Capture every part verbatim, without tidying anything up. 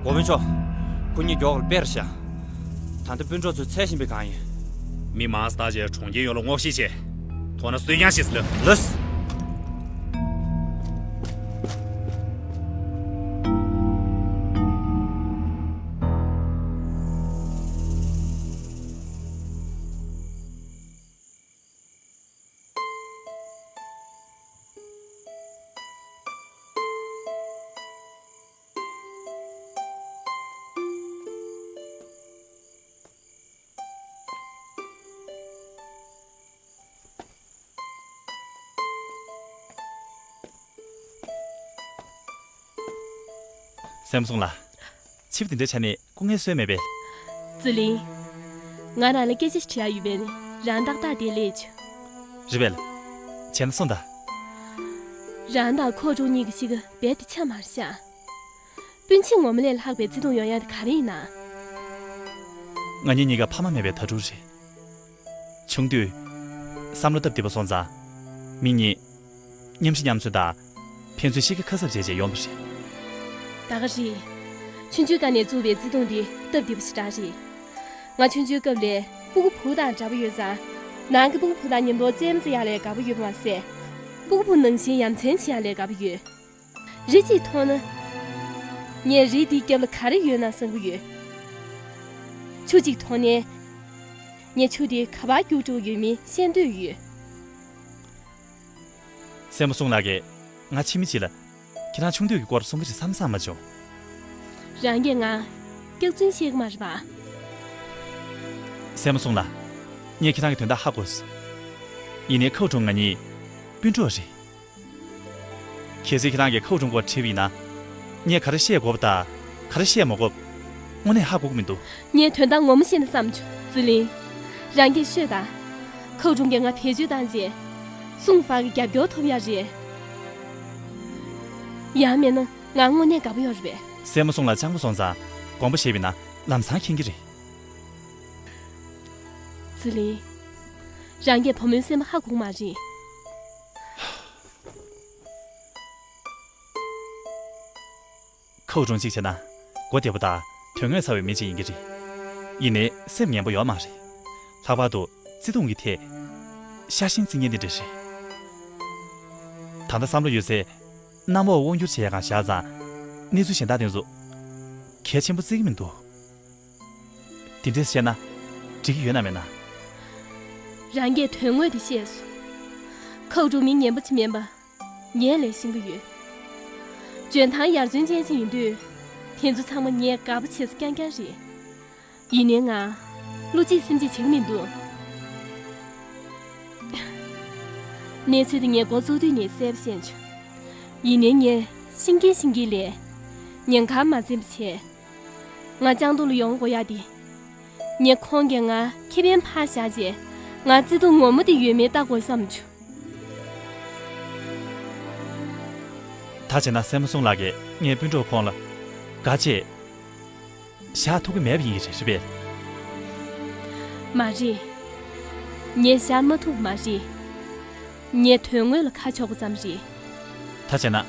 འགོ་དཔོན་མཆོག་ཁོ་གཉིས་མགྱོགས་ལ་སྤེལ་ར་བྱ། ད་ལྟ་སྤུན་གྲོགས་ཚོ་འཚོལ་བཞིན་པའི་སྒང་ཡིན། མི་མང་བརྟག་བྱས་གྲོང་ཁྱེར་ཡོངས་ལ་སྔོག་བཤེར་བྱས། ཐོག་ན་སུས་ཀྱང་ཤེས་སུ་ལོས། ལོས། སྲས་མོ་སྲུང་ལ། ཕྱིར་དེ་འདྲའི་ཆ་ནས་སྐུ་ངལ་གསོས་མེད་པས། ཙི་ལིང་། ང་རང་ལ་སྐད་ཆ་ཞིག་དྲི་ཡ་ཡོད་པས་ནི་རང་ཏག་ཏག་དེ་ལས་བྱུང་། རི་བལ། བྱས་ན་སོང་ད། རང་དང་ཁོ་ཀྲུང་གཉིས་ཀྱི་གཤིས་ཀ་རྦད་དེ་ཆ་མ་རེད་ཤག་སྤུན་མཆེད་ངོ་མ་ལས་ལྷག་པའི་བརྩེ་དུང་ཡོང་ཡ་དེ་ག་རེ་ཡིན་ན། ང་གཉིས་གཉིས་ཀ་ཕ་མ་མེད་པའི་དྭ་ཕྲུག་རེད། ཆུང་དུས། བསམ་བློ་སྟབས་བདེ་པོ་སོང་ཙང་། མི་གཉིས། མཉམ་ཤི་མཉམ་གསོན་དང་། ཕན་ཚུན་གཤིས་ཀ་ཁ་གསབ་བྱས་བྱས་ཡོང་བ་རེད། ད་ག་རེད། ཆུང་ཆུང་སྐབས་ནས་བཙུགས་པའི་བརྩེ་དུང་འདི་སྟབས་བདེ་པོ་ཞེ་དྲག་རེད། ང་ཆུང་ཆུང་སྐབས་ལས་སྤུ་གུ་བུ་དང་འདྲ་པོ་ཡོད་ཙང་། ནང་གི་སྤུ་གུ་བུ་དང་མཉམ་དུ་རྩེད་མོ་རྩེ་ཡག་ལས་དགའ་པོ་ཡོད་པ་མ་ཟད། སྤུ་གུ་བུ་ནང་བཞིན་ཡ་མཚན་བྱེད་ཡག་ལས་དགའ་པོ་ཡོད། རི་གཅིག་མཐོང་ན། ངས་རི་འདིའི་རྒྱབ་ལ་ག་རེ་ཡོད་ན་བསམ་གྱི་ཡོད། ཆུ་གཅིག་མཐོང་ནས། ངས་ཆུ་དེ་ག་པར་རྒྱུག་འགྲོ་གི་ཡོད་མེད་ཤེས་འདོད་ཡོད། སྲས་མོ་སྲུང་ལགས་ཀྱིས་ང་ཕྱི་མི་གཅིག་ལ་ཁྱེད་རང་ཆུང་དུས་ཀྱི་སྐོར་གསུང་གི་རེད་བསམ་བསམ་མ་བྱུང་། རང་གིས་ང་སྐྱག་རྫུན་བཤད་ཀྱི་མ་རེད་པ། སྲས་མོ་སྲུང་ལགས། ངས་ཁྱེད་རང་གི་དོན་དག་ཧ་གོ་སོང་། ཡིན་ནའི་ཁའུ་ཀྲུང་ང་གཉིས་སྤུན་གྲོགས་རེད། གལ་སྲིད་ཁྱེད་རང་གིས་ཁའུ་ཀྲུང་སྐོར་དྲིས་པ་ཡིན་ན། ངས་ག་རེ་བཤད་དགོས་པ་དང་ག་རེ་བཤད་མ་དགོས། དངོས་གནས་ཧ་གོ་གི་མི་འདུག་ངས་དོན་དག་ངོ་མ་ཤེས་ན་བསམ་བྱུང་། ཙི་ལིང་། རང་གིས་ཤོད་དང་། ཁའུ་ཀྲུང་གིས་ང་བེད་སྤྱོད་བཏང་རྗེས། སུང་ཧྥང་གི་རྒྱབ་སྐྱོར་ཐོབ་ཡ་རེད། ཡང་མིན་ན་ང་དངོས་གནས་དགའ་པོ་ཡོད་རེད་པས། སྲས་མོ་སྲུང་ལགས་སྤྱང་པོ་སོང་ཙང་དགོངས་པ་བཞེས་པ་ཡིན་ན་ལམ་སང་མཁྱེན་གྱི་རེད། ཙི་ལིང་། རང་གིས་བུ་མོའི་སེམས་པ་ཧ་གོ་གི་མ་རེད། ཁའུ་ཀྲུང་གཅིག་བྱས་ན་མགོ་བདེ་པོ་དང་དོན་དངོས་ཚ་བའི་མི་གཅིག་ཡིན་གྱི་རེད། ཡིན་ནའི་སེམས་ངན་པོ་ཡོད་མ་རེད། ལྷག་པར་དུ་བརྩེ་དུང་གི་ཐད། ཤ་ཞེན་རྩི་མཁན་དེ་འདྲ་རེད། ད་ལྟ་བསམ་བློ་ཡོད་ཚད་གནམ་འོག་དབང་སྒྱུར་བྱེད་ཡག་སྒང་བཞག་ཙང་། གནས་ཚུལ་གཞན་དག་དེ་ཚོ་གལ་ཆེན་པོ་བརྩི་གི་མི་འདུག་དེ་འདྲས་བཤད་ན་འགྲིག་གི་ཡོད་ན་མེད་ན། རང་གིས་དོན་དངོས་དེ་ཤེས་སོང་། ཁའུ་ཀྲུང་མི་ངན་པ་ཅིག་མིན་པ། ངས་ལས་ཤེས་ཀྱི་ཡོད། འཇོན་ཐང་ཡར་བརྩོན་ཅན་ཞིག་ཡིན་དུས། དེ་ཚོ་ཚང་མ་ངས་དགའ་པོ་བྱེད་ས་རྐྱང་རྐྱང་རེད། ཡིན་ནའི་ང་། བློ་གཅིག་སེམས་གཅིག་བྱེད་ཀྱི་མི་འདུག་གནས་ཚུལ་དེ་ངས་འགོ་བཙུགས་དུས་ནས་གསལ་པོ་ཤེས་བྱུང་། ཡིན་ནའི་ངས་ཤེས་ཀྱིན་ཤེས་ཀྱིན་ལས། ཉེན་ཁར་མ་འཛེམས་པ་བྱས། ང་སྤྱང་གྲུང་ལ་ཡོང་དགོས་ཡ་དེ། ངས་ཁོང་གིས་ང་ཁེ་ཕན་ཕར་བཞག་རྗེས། ང་བརྩེ་དུང་ངོ་མ་དེ་ཡོད་མེད་བལྟ་དགོས་བསམ་བྱུང་། ད་བྱས་ན་སྲས་མོ་སྲུང་ལགས་ཀྱིས་ངའི་སྤུན་གྲོགས་ཁོང་ལ་དགའ་ཆེ་བཞག་ཐུབ་ཀྱི་མེད་པ་ཡིན་གྱི་རེད་པས། མ་རེད། ངས་བཞག་མ་ཐུབ་པ་མ་རེད། ངས་དོན་དངོས་ལ་ཁ་ཕྱོགས་པ་ཙམ་རེད། ད་བྱས་ན།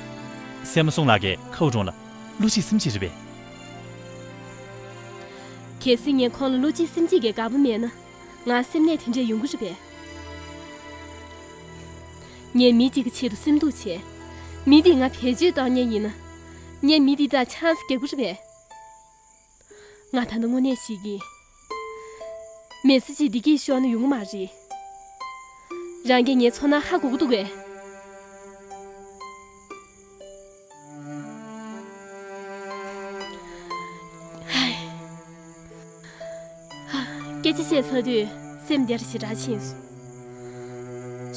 སྲས་མོ་སྲུང་ལགས་ཀྱིས་ཁའུ་ཀྲུང་ལ་བློ་གཅིག་སེམས་གཅིག་རེད་པས། གལ་སྲིད་ངས་ཁོང་ལ་བློ་གཅིག་སེམས་གཅིག་གིས་དགའ་པོ་མེད་ན། ང་སེམས་ནད་དེ་འདྲས་ཡོང་གི་རེད་པས། ངས་མི་གཅིག་གི་ཆེད་དུ་སེམས་སྡུག་བྱས། མི་འདིས་ང་བེད་སྤྱོད་གཏོང་མཁན་ཡིན་ན། ངས་མི་འདི་དང་ཆང་ས་རྒྱག་གི་རེད་པས། ང་ད་ལྟ་དངོས་གནས་ཤི་གི། མི་ཚེ་གཅིག་བདེ་སྐྱིད་ཤོར་ན་ཡོང་གི་མ་རེད། རང་གིས་ངའི་ཚོར་སྣང་ཧ་གོ་གི་འདུག་གས། ཧའི། སྐད་ཆ་བཤད་ཚར་དུས་སེམས་བདེ་ར་ཞེ་དྲག་ཕྱིན་སོང་།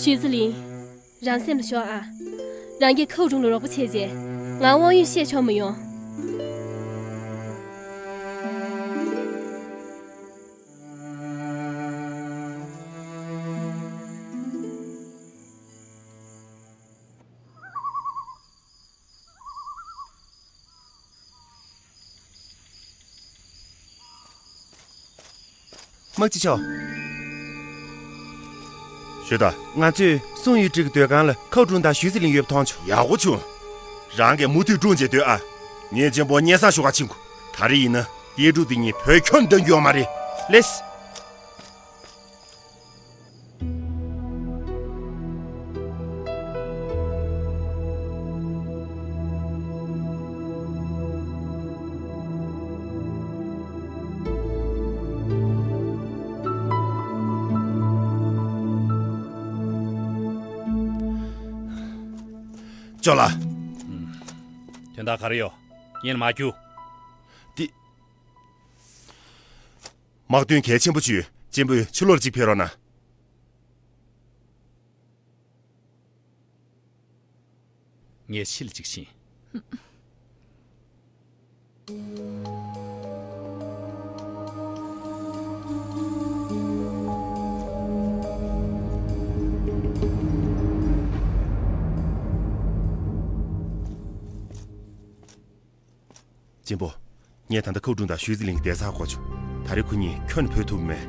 ཞུས་ཙི་ལིང་། རང་སེམས་ལ་ཞོག་ཨ། རང་གིས་ཁའུ་ཀྲུང་ལ་རོགས་པ་བྱས་རྗེས། ང་དབང་ཡོད་བཤད་ཆོག་མི་ཡོང་། དམག་སྤྱི་མཆོག། ཞུས་དང་། ང་ཚོས་སུང་ཡུས་ཀྲི་གི་སྡོད་ཁང་ལ་ཁའུ་ཀྲུང་དང་ཞུས་ཙི་ལིང་ཡོད་པ་མཐོང་བྱུང་། ཡག་པོ་བྱུང་། རང་གིས་མུ་མཐུད་སྒྲུང་བྱེད་སྡོད་ཨ། ཉེན་ཆེན་པོ་སྙན་སེང་ཞུ་ག་ཕྱིན་གོ། ད་ ད་རེས་ཡིན་ན་ཏེ་ཀྲུའུ་དེ་ཉིད་བོད་ཁྱོན་འདོན་རྒྱུ་ཡོད་མ་རེད། ལེས། ཅོ་ལགས། དོན་དག་ག་རེ་ཡོད། ཡིན་མ་རྒྱུ། དེ། དམག་དོན་གལ་ཆེན་པོ་བྱུང་། གཅེན་པོས་ཕྱི་ལོགས་ལ་གཅིག་ཕེབས་རོགས་གནང་། ངས་ཕྱི་ལ་གཅིག་ཕྱིན། གཅེན་པོ། ངས་ད་ལྟ་ཁའུ་ཀྲུང་དང་ཞུས་ཙི་ལིང་གི་བསྡད་ས་གོ་བྱུང་། ད་རེས་ཁོ་གཉིས་ཁྱོན་ནས་བུད་ཐུབ་མེད།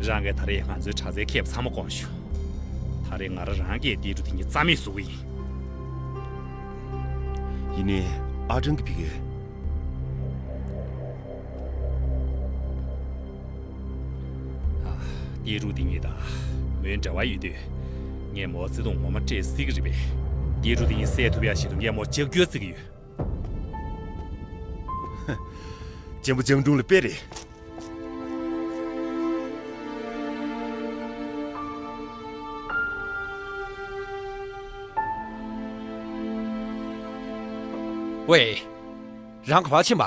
རང་གིས་ད་རེས་ང་ཚོའི་དྲག་རྩལ་མཁས་པ་ཚང་མ་བསྐོངས་བྱུང་། ད་རེས་ང་རང་རང་གིས་ཏེ་ཀྲུའུ་དེ་ཉིད་རྩ་མེད་བཟོ་གི་ཡིན། ཡིན་ནའི་ཨ་ཀྲང་གི་ཕ་གི། ཨ། ཏེ་ཀྲུའུ་དེ་ཉིད་དང་མོའི་འབྲེལ་བ་ཡོད་དུས། ངས་མོར་བརྩེ་དུང་ངོ་མ་སྤྲད་སྲིད་ཀྱི་རེད་པས། ཏེ་ཀྲུའུ་དེ་ཉིད་བསད་ཐུབ་ཡག་ཆེད་དུ་ངས་མོར་ལྕག་སྐྱོར་བརྩི་གི་ཡོད། གཅེན་པོ་ལྕང་སྒྲོན་ལ་དཔེ་རེད། ཝེ། རང་ག་པར་ཕྱིན་པ།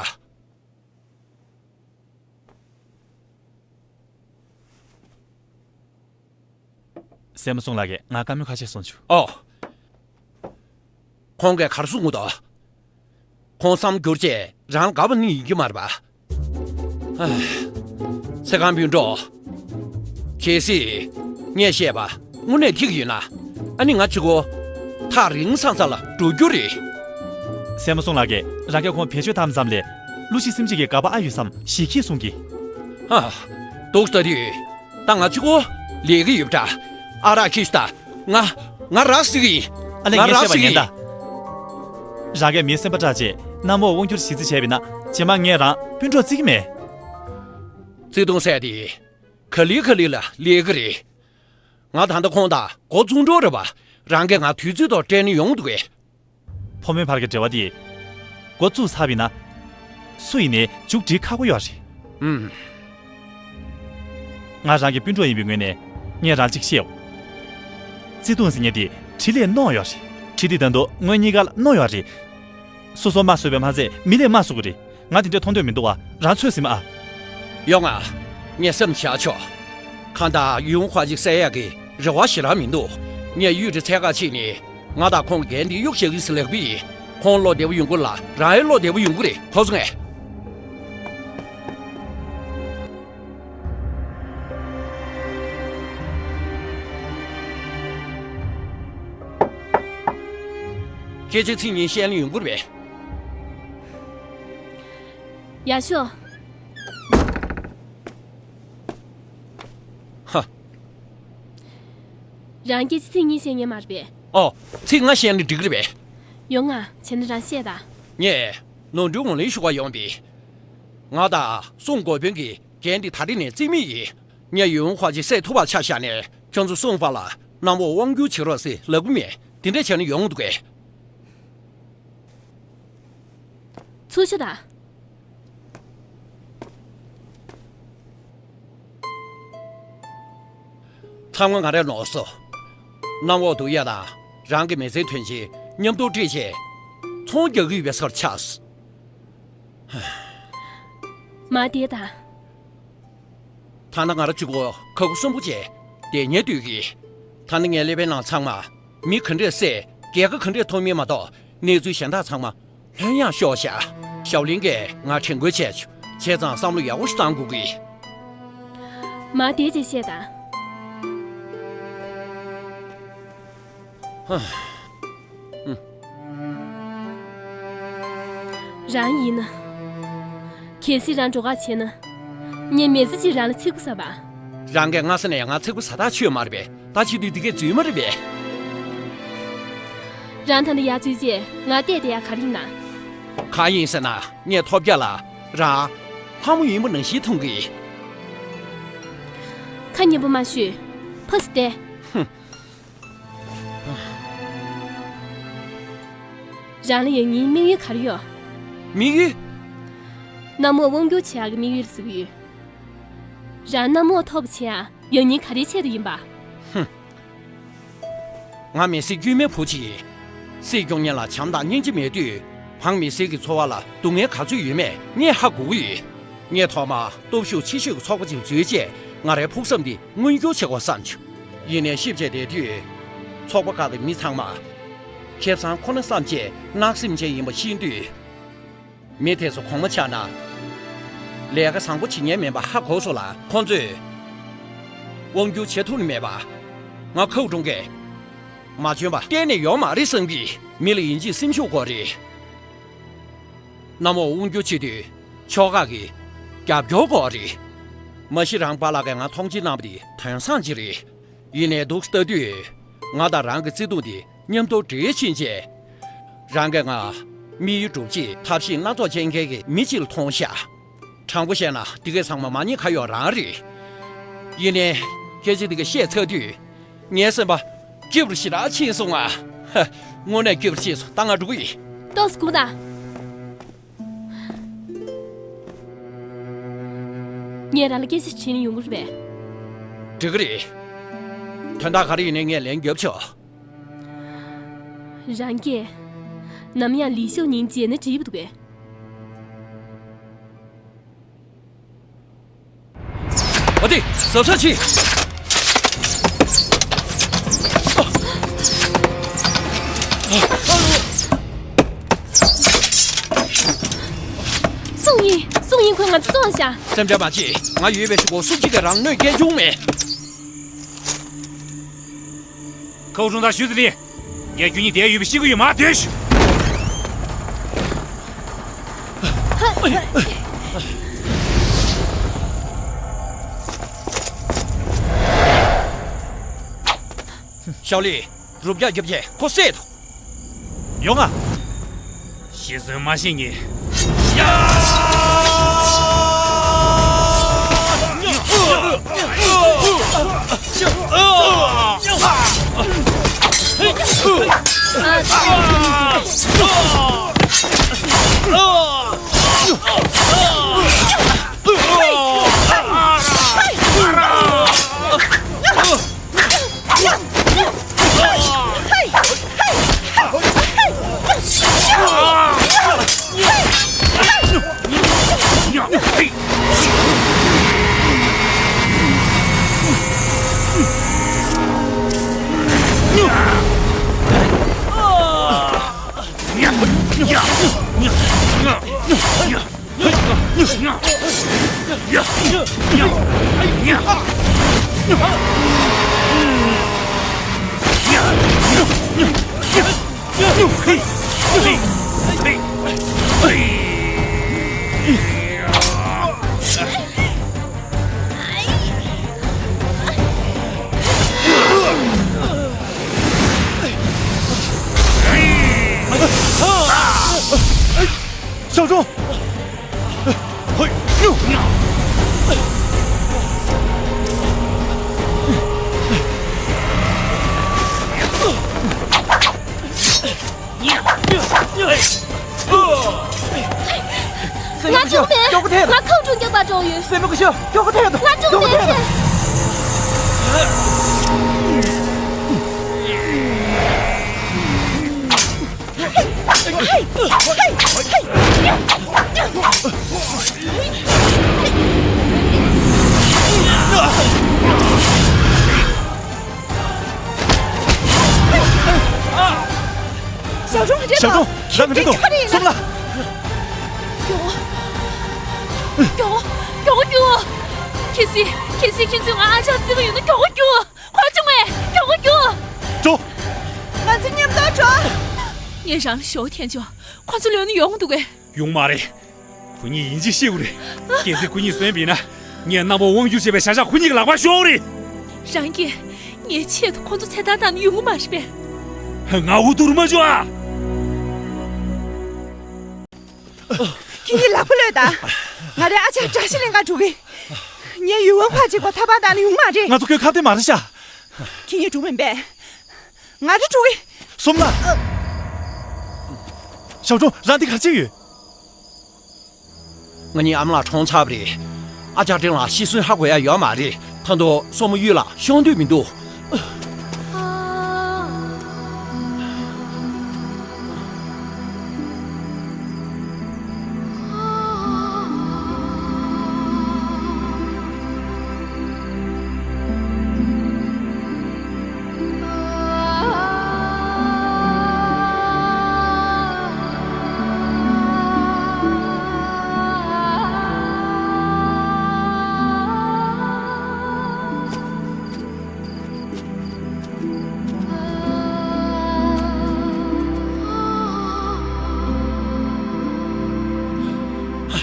སྲས་མོ་སུང་ལགས་ཀྱིས་ང་བཀའ་མོལ་ཁ་ཤས་གསུངས་བྱུང་། ཨོ། ཁོང་གིས་ག་རེ་གསུངས་འདུག། ཁོང་བསམ་བསྒྱུར་བྱས་རང་ལ་དགའ་བ་ནི་ཡིན་གྱི་མ་རེད་པ། ཨ། ཚེ་གང་སྤུན་གྲོགས། གལ་སྲིད་ངས་བཤད་པ་དངོས་གནས་འགྲིག་ཡོད་ན། ཨ་ནི་ང་གཅིག་པོ་ཐག་རིང་ས་ས་ལ་འགྲོ་རྒྱུ་རེད། སྲས་མོ་སུང་ལགས་ཀྱིས་རང་གིས་ཁོང་བེད་སྤྱོད་བཏང་ཙམ་ལས་གླུ་གཞས་སེམས་ཅན་གྱི་དགའ་པོ་ཨ་ཡོད་བསམ་ཞེ་གིས་གསུང་གི། ཨ། འདུག་ད་དུས། ད་ང་གཅིག་པོ་ལས་ཀྱི་ཡོད་པ་འདྲ། ཨ་རག་ཁྱེར་ཤོག་ད། ང་ང་རག་ཟེར་གི་ཡིན། ཨ་ལས། ང་ངས་རག་བཤད་པ་ཟེར་གི་ཉན་ཡིན། ད། རང་གིས་མིའི་སེམས་པ་བཀྲ་བྱས་གནམ་འོག་དབང་སྒྱུར་བྱེད་རྩིས་བྱས་པ་ཡིན་ན། རྗེས་མ་ངས་རང་སྤུན་གྲོགས་བརྩི་གི་མེད། བརྩེ་དུང་ཟེར་དེ་ག་ལེ་ག་ལེ་ལ་སླེབས་ཀྱི་རེད། ང་ད་ལྟ་ཁོང་དང་འགོ་བཙུགས་འགྲོ་རེད་པ། རང་གིས་ང་དུས་ཚོད་ཐོག་སྤྲད་ན་ཡོང་འདུག་གས། ཕོ་མོའི་བར་གྱི་འབྲེལ་བ་དེ་འགོ་བཙུགས་ཚར་བ་ཡིན་ན། སུ་ཡིན་ནའི་མཇུག་སྒྲིལ་ཁག་པོ་ཡོད་རེད། ཨུམ། ང་རང་གི་སྤུན་གྲོགས་ཡིན་པའི་ངོས་ནས་ངས་རང་གཅིག་བཤད་འོ། བརྩེ་དུང་ཟེར་མཁན་དེ་འཕྲིན་ལས་རྣོ་བ་ཡོད་རེད། འཕྲིན་ལས་ད་དུང་ངོས་གཉིས་ཀ་ལ་རྣོ་བ་ཡོད་རེད། སོ་སོར་དམའ་བཟོས་པས་མ་ཚད་མི་ལས་དམའ་བཟོ་གི་རེད། ང་དེ་འདྲས་མཐོང་འདོད་མི་འདུག་བ། རང་ཚོད་ཟིན་མ་ཨ། ཡོང་ང་། ངས་སེམས་བཞག་ཆོག། གང་ལྟར་ཡུང་ཧྭ་ཅིག་བསད་ཡག་གི་རེ་བ་ཞེ་དྲག་མི་འདུག། ངས་གཡུས་དེ་འཚོལ་ག་ཕྱིན་ནས་ང་དང་ཁོང་འགན་འདི་གཡུག་བཞག་གི་ཟེར་ལབ་པ་ཡིན། ཁོང་བློ་བདེ་པོ་ཡོང་གི་རེད་ལ་རང་ཡང་བློ་བདེ་པོ་ཡོང་གི་རེད། གོ་སོང་ངས། སྐད་ཆ་ཚིག་གཉིས་བཤད་ན་ཡོང་གི་རེད་པས། ཡག་ཤོས། ཧ། རང་སྐད་ཆ་ཚིག་གཉིས་བཤད་ཉན་མ་རེད་པས། ཨོ། ཚིག་ལྔ་བཤད་ན་འགྲིག་གི་རེད་པས། ཡོང་ང་། བྱས་ན་རང་བཤད་དང་། ངས་ནོར་འཁྲུལ་ངོས་ལེན་ཞུ་ག་ཡོང་པས། ང་དང་སུང་གོ་དཔོན་གྱི་འགན་འདི་ད་རེས་ནས་རྩིས་མེད་ཡིན། ངས་ཡུང་ཧྭ་ཅིག་བསད་ཐུབ་པ་ཆ་བཞག་ནས་ཁྱོད་ཚོ་སུང་ཧྥ་ལ་གནམ་འོག་དབང་བསྒྱུར་བྱེད་རོགས་ཟེར་ལབ་གི་མེད། དེ་འདྲས་བྱས་ན་ཡོང་འདུག་གས། ཚུར་ཤོག་དང་། ཚང་མ་ང་རའི་ནོར་སོ། གནམ་འོག་ཏུ་གཡར་དང་རང་གི་མི་ཚེ་དོན་ཆེན་མཉམ་དུ་སྤྲད་བྱས་ཚོང་རྒྱག་གི་ཡོད་པའི་སར་ཆགས། མ་བསྡད་དང་། ཐ་ན་ང་རང་གཅིག་པོ་ཁ་ཁུ་སུམ་པོ་བྱས་བསྡད་ཉལ་སྡོད་ཀྱི། ད་ནི་ངའི་ཀླད་པའི་ནང་ཚང་མ་མི་ག་འདྲས་བསད་རྒྱལ་ཁ་ག་འདྲས་ཐོབ་མིན་མ་གཏོགས་གནས་ཚུལ་གཞན་དག་ཚང་མ་ལྷོད་ཡངས་ཤོར་བཞག། ཞའོ་ལིང་གིས་ང་དྲན་སྐུལ་བྱས་བྱུང་། བྱས་ཙང་བསམ་བློ་ཡག་པོ་ཞིག་བཏང་དགོས་ཀྱི། མ་བསྡད་བྱས་བཤད་དང་། རང་ཡིན་ན། གལ་སྲིད་རང་འགྲོ་ཁ་བྱས་ན། ངས་མི་ཚེ་གཅིག་རང་ལ་ཚིག་པ་ཟ་བ། རང་གིས་སྔ་ས་ནས་ང་ཚིག་པ་ཟ་ཐག་ཆོད་མ་རེད་པས། ད་བྱེད་དུས་འདི་གས་འཛུལ་མ་རེད་པས། རང་ད་ལྟ་ཡར་འཛུལ་རྗེས་ང་བལྟས་བསྡད་ཡག་ག་རེ་ཡིན་ན། གང་ཡིན་ཟེར་ན། ངས་ཐོབ་རྒྱག་ལ་རང་ལྷ་མོ་ཡིན་པ་ནང་བཞིན་མཐོང་གི། ཁ་ཉན་པོ་མ་ཞུས། ཕ་སི་ཏེ། ཧུམ། རང་ལ་ཡང་ངའི་དམིགས་ཡུལ་ག་རེ་ཡོད། དམིགས་ཡུལ། གནམ་འོག་དབང་བསྒྱུར་བྱེད་ཡག་གི་དམིགས་ཡུལ་ཟེར་གི་ཡོད། རང་གནམ་འོག་ཐོབ་པ་བྱེད་ཡག་ཡང་སྙིང་ག་རེའི་ཆེད་དུ་ཡིན་པ། ཧུམ། ང་མི་སེར་དཀྱུས་མའི་བུ་ཅིག་ཡིན། སྲིད་སྐྱོང་མཁན་ལ་བྱམས་དང་སྙིང་རྗེ་མེད་དུས། བང་མི་སེར་གྱི་འཚོ་བ་ལ་སྡུག་བསྔལ་ག་ཚོད་ཡོད་མེད་ངས་ཧ་གོ་གི་ཡོད། ངས་ཐོག་མར་སྟོབས་ཤུགས་ཆེ་ཤོས་ཀྱི་ཚོགས་པ་ཅིག་འཛུལ་རྗེས། ང་རའི་ཕུགས་བསམ་འདི་མངོན་འགྱུར་བྱེད་དགོས་བསམ་བྱུང་། ཡིན་ནའི་ཤེས་བྱས་བསྡད་དུས། ཚོགས་པ་ཁག་གི་མི་ཚང་མ་ཁེ་བཟང་ཁོ་ན་བསམ་བྱས་གནག་སེམས་ཅན་ཡིན་པ་ཤེས་དུས། མི་དེ་ཚོ་གོང་མ་ཆགས་ན། ལས་ཀ་བཟང་པོ་བྱེད་མཁན་མིན་པ་ཧ་གོ་སོང་ལ། ཁོང་ཚོས་དབང་སྒྱུར་བྱེད་ཐུབ་ནི་མེད་པ། ང་ཁའུ་ཀྲུང་གིས་མ་འཇོན་པ་གཏན་ནས་ཡོད་མ་རེད་བསམ་གི། མི་ལ་ཡིན་གཅིག་སེམས་ཤུགས་དགོས་རེད། གནམ་འོག་དབང་སྒྱུར་བྱེད་དུས་ཕྱོགས་ཁག་གི་རྒྱབ་སྐྱོར་དགོས་རེད། མ་གཞི་རང་པཱ་ལགས་ཀྱིས་ང་མཐོང་ཆེན་གནང་བ་དེ་དོན་བཟང་ཅིག་རེད། ཡིན་ནའི་འདུག་ལྟ་དུས། ང་དང་རང་གི་བརྩེ་དུང་དེ་མཉམ་དུ་འདྲེས་ཕྱིན་རྗེས། རང་གིས་ང་དམིགས་ཡུལ་སྒྲུབ་ཆེད་ཐབས་ཤེས་སྣ་ཚོགས་སྤྱད་མཁན་གྱི་མི་གཅིག་ལ་མཐོང་ཤག། དྲང་པོ་བཤད་ན་འདི་གའི་ཚང་མ་མ་ཉེས་ཁ་གཡོག་རང་རེད། ཡིན་ནའི་སྐད་ཆ་འདི་ག་བཤད་ཚར་དུས། ངའི་སེམས་པ་སྐྱིད་པོ་ཞེ་དྲག་ཕྱིན་སོང་ང་། ཧ། དངོས་གནས་སྐྱིད་པོ་ཕྱིན་སོང་། ད་ང་འགྲོ་གི་ཡིན། ཏོག་ཙམ་སྒུག་དང་། ངས་རང་ལ་སྐད་ཆ་དྲིས་ན་ཡོང་གི་རེད་པས། འགྲིག་གི་རེད། དོན་དག་ག་རེ་ཡིན་ནའི་ངས་ལན་རྒྱབ་ཆོག། རང་གིས་ནམ་ཡང་ལི་ཤོ་ཉིང་མཇལ་ན་འགྲིག་པ་འདུག་གས། ཨ་ཏི། གཟབ་གཟབ་བྱེད། སུང་ཡིན། སུང་ཡིན་ཁོས་ང་ཚོ་བཙོང་བཞག། སེམས་ཁྲལ་མ་བྱེད། ང་ཡོད་པའི་གཞུག་གུ་སུ་གཅིག་གིས་རང་གནོད་སྐྱེལ་རྒྱུ་མེད། ཁའུ་ཀྲུང་དང་ཞུས་ཙི་ལིན། ངས་ཁྱོད་གཉིས་བསྡད་ཡོད་པ་ཤེས་ཀྱི་ཡོད། མར་སྡོད་ཤོག། ཞའོ་ལི། རུབ་རྒྱག་རྒྱབ་བྱས་ཁོ་བསད་དོ། ཡོང་ང་། ཤི་གསོན་མ་ཤི་ཉེ། ཞའོ་ཀྲུང་། ང་ཀྲུང་མེད། ང་ཁའུ་ཀྲུང་རྒྱག་པར་འགྲོ་ཡོད། སེམས་པ་སྐྱོ་ཤོག། སྐྱོ་ག་ཐད་དོ། ང་ཀྲུང་མེད་ཅེས། ཞའོ་ཀྲུང་། རེད་པ། ཞའོ་ཀྲུང་། རང་གི་འདྲི་དང་། སོང་ལ། མགྱོགས། མགྱོགས། མགྱོགས། མགྱོགས། ཁྱེད་སྲིད། ཁྱེད་སྲིད། ཁྱེད་ཚོས་ང་ཨ་ཅག་བརྩི་གི་ཡོད་ན་མགྱོགས། མགྱོགས། ཁོ་ཆུང་བས་མགྱོགས། མགྱོགས། འགྲོ། ང་ཚོ་མཉམ་དུ་འགྲོ། ངས་རང་ལ་ཞོག་འཐེན་ཆོག། ཁོ་ཚོ་ལོན་ན་ཡོང་འདུག་གས། ཡོང་མ་རེད། ཁོ་གཉིས་ཡིན་གཅིག་ཤེས་དགོས་རེད། གལ་སྲིད་ཁོ་གཉིས་གསོན་པ་ཡིན་ན། ངས་གནམ་འོག་དབང་སྒྱུར་བྱེད་པའི་བྱ་གཞག་ཁོ་གཉིས་ཀྱི་ལག་པར་ཤོར་རེད། རང་གིས་ངའི་ཆེད་དུ་ཁོ་ཚོ་ཚེ་ཐར་བཏང་ན་ཡོང་གི་མ་རེད་པས། ང་འུ་ཐུག་རུ་མ་བཅུག་ཨ། ཁྱེད་ཀྱིས་ལག་པ་གློད་དང་། ང་རའི་ཨ་ཅག་བཀྲ་ཤིས་གླིང་ག་འགྲོ་གི། ངའི་ཡུལ་དབང་ཁ་ཅིག་པ་ཐ་པ་དང་ནི་ཡོང་མ་རེད། ང་ཚོ་ཁོའི་ཁ་གཏད་མ་རེད་ཤག་ཁྱེད་ཀྱིས་འགྲོ་མིན་པས། ང་རེ་འགྲོ་གི། སོམ་ལ། ཞའོ་ཀྲུང་། རང་འདི་ག་ཅིག་ཡོད། ང་གཉིས་ཨ་མ་ལགས་གྲོངས་ཚར་བ་རེད། ཨ་ཅག་ཀྲེང་ལགས་ཤི་གསོན་ཧ་གོ་ཡ་ཡོད་མ་རེད། ད་དུང་སྲུ་མོ་གཡུ་ལགས་ཤོང་འདོད་མི་འདུག་